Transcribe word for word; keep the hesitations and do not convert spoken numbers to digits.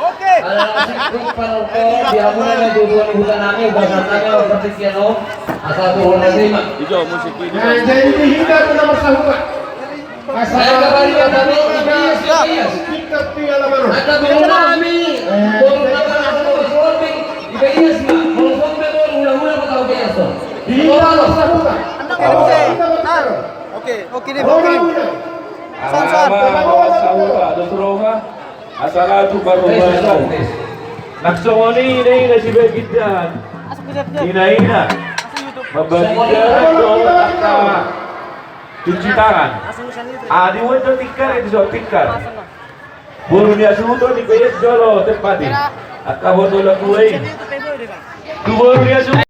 Oke. Ala sikut panonton, di hamuna na jodohan ni huta nami, bahasanya seperti kian, om. Asal turun nanti, Mak. Ijo musik ini. Nah, jadi di hita tu nama sahuta. Asal turun nanti, Mak. Tingkat tinggal nama. Ada bola nami. Eh. Bola nami, ada bola sorting. Iba iya sih, Mak. Bola sorting, bola hula-hula, kau tahu biasa. Di hita nama sahuta. Oke, oke, oke, oke. Aha, ma, ma, sahuta, dos roha. Asal tu parrohatan. Nang songon i, ina-ina sibagian. Ina-ina. Mambagian dohot angka cuci tangan. Ah, di uan do tikar, itu so tikar. Boru ni asuhuton di P S jolo, tempat i. Angka botol dua i. Tu boru ni asuhuton.